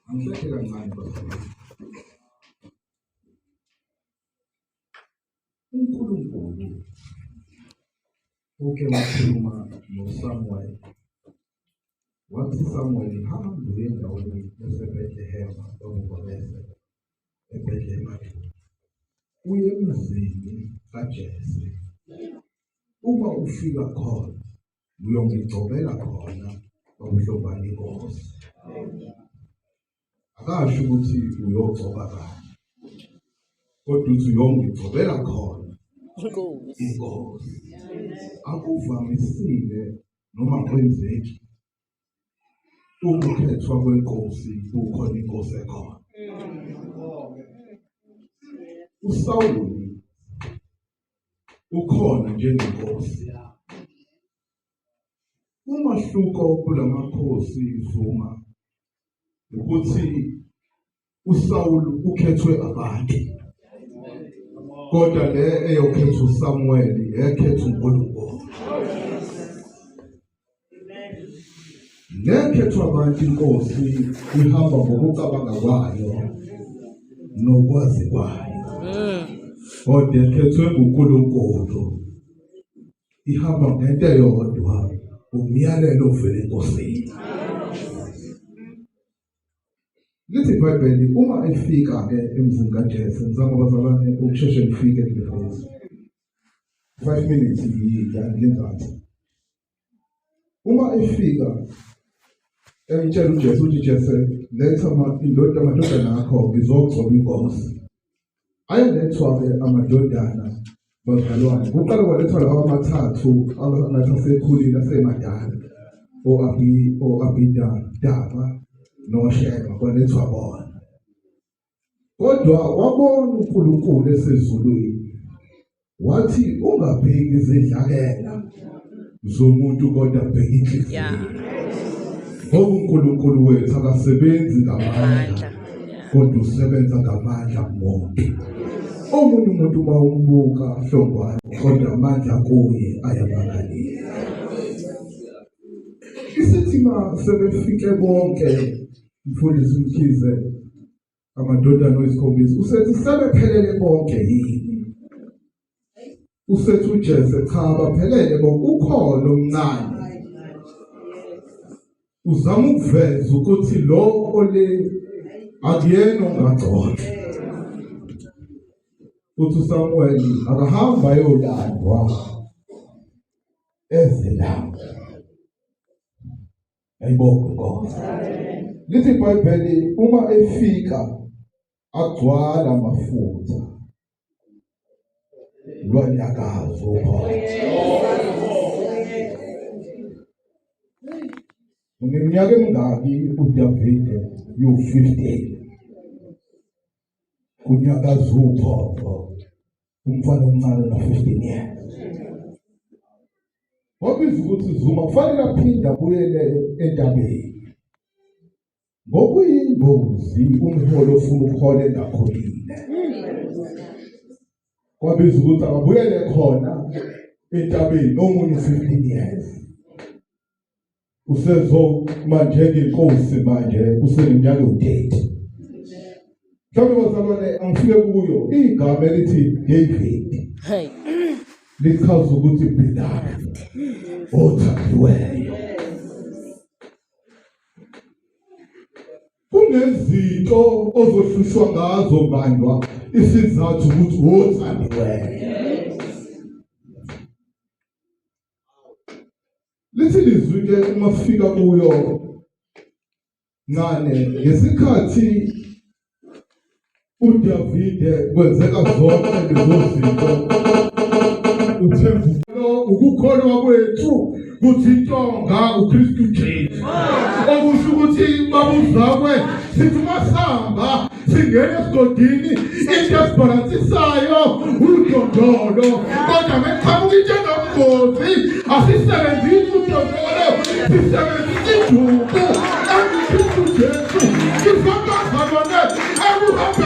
Angihlehle kancane bazalwane. UNkulunkulu uke wakhuluma noSamuel wathi Samuel hamba uye endaweni yaseBhetlehema babubabese eBhetlehema uye emzini kaJese uma ufika khona uyongigcobela khona babuhlobani inkosi. Akasho ukuthi uyogcoba kanye kodwa uthi uyongigcobela khona inkosi. Akuvamisile noma kwenzeki ukukhethwa kwenkosi kukhona inkosi ekhona. USawuli ukhona njengenkosi. Umahluko kulamakhosi Zuma ukuthi uSawulu ukhethwe abantu kodwa le eyokhetha uSamuel ekhetha uNkulunkulu. Lekhethwa abantu inkosi ihamba ngokucabanga kwayo nokwazi kwayo. Kodwa ekhethwe nguNkulunkulu ihamba ngento eyodwa umyalelo ovela enkosini. Lithi iBhayibheli uma efika ke emzini kaJese, ngizama bazalwane ukusheshe ngifike kule vesi. 5 minutes ngiyenzansi. Uma efika emtshela uJesu uthi Jese letha indoda amadodana akho ngizogcoba inkosi. Ayelethwa-ke amadodana bazalwane. Kuqala kwalethwa lawa amathathu angathi asekhulile asemadala o-Abi o-Abinadaba noShema kwalethwa bona. Kodwa wabona uNkulunkulu esezulwini wathi ungabheki izidlakela zomuntu kodwa bheka inhliziyo. Ngoba uNkulunkulu wethu akasebenzi ngamandla kodwa usebenza ngamandla kumuntu. Omunye umuntu uma umbuka hlongwane kodwa amandla kuye ayamangalisa. Isithi ma sebefike bonke Mfundisi Mkhize amadodana oyisikhombisa usethi sebephelele bonke yini? Usethi uJese cha baphelele bonke ukhona omncane. Uzama ukuveza ukuthi lo ole akuyena ongagcotshwa. Uthi uSamuel akahamba ayolandwa eze lapho. Ayibongwe Nkosi. Lithi iBhayibheli uma efika agcwala amafutha lwanyakaza ukhona. Uneminyaka emingaki uDavide? You-15. Kunyakaza uphotho umfana omncane ona-15 years. Wabiza ukuthi Zuma kufanele aphinde abuyele entabeni. Ngokuyingozi umholi ofuna ukuhola engakhulile. Kwabiza ukuthi akabuyele khona entabeni omunye u-15 years. Usezoma njengenkosi manje useneminyaka ewu-30. Mhlawumbe bazalwane angifike kuyo igama elithi David. Hey. Lichaza ukuthi beloved othandiweyo. Kunezinto ozohlushwa ngazo bandwa isizathu ukuthi othandiweyo. Lithi lizwi ke uma sifika kuyo ncane ngesikhathi uDavide kwenzeka zonke lezo zinto uthembulo ukukholwa kwethu kuthi intonga uKristu Jesu okusho ukuthi babuzakwe sithi masihamba singena esigodini into esibhalansisayo udondolo kodwa mekuqhamuka into enobungozi asisebenzisi udondolo sisebenzisa iduku enguKristu Jesu isonto bazalwane ekuhambeni